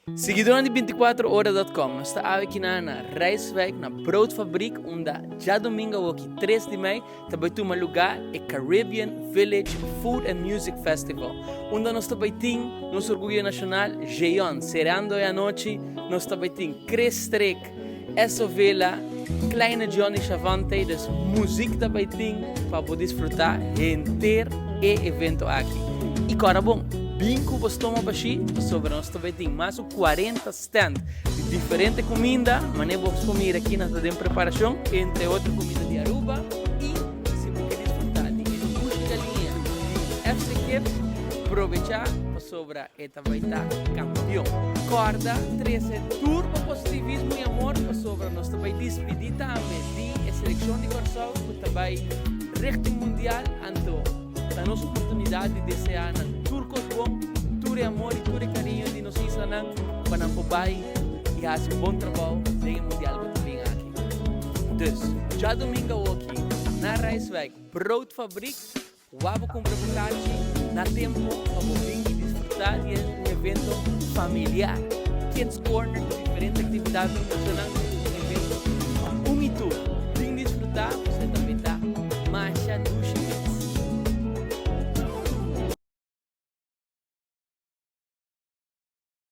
Siguidónan di binticuatroora.com, nos ta awe kina na Rijswijk na Broodfabriek unda djadomingo awoki 3 di mei ta bai tuma lugá e Caribbean Village Food and Music Festival unda nos ta bai tin nos orguyo nashonal Jeon serando e anochi. Nos ta bai tin Chris Strik, Esso Vela, Kleine Johnny Shavante, dus muziek ta bai tin pa bo disfruta henter e evento aki. Y cora bon, bin cu bo stoma bashi pasobra nos ta bai tin mas cu 40 stand di diferente cuminda, mane bo por mira aki nan ta den preparacion, entre otro cuminda di Aruba y si bo ke disfruta di e dushi galiña di FC Kip, probecha pasobra e ta bai ta kampion. Kòrda trese tur bo positivismo i amor pasobra nos ta bai dispidí tambe di e selekshon di Kòrsou ku ta bai richting mundial. Anto ta nos oportunidat di deseá nan tur kos bon, tur e amor i tur e kariño di nos islanan pa nan por bai i hasi un bon trabou den e mundial ku ta bin aki. Dus, djadumingu awoki na Rijswijk Broodfabriek. Wou bo kumpra bo kachi na tempo pa bo bin i disfrutá di un evento familiar. Kids Corner ku diferente aktividatnan pa muchanan.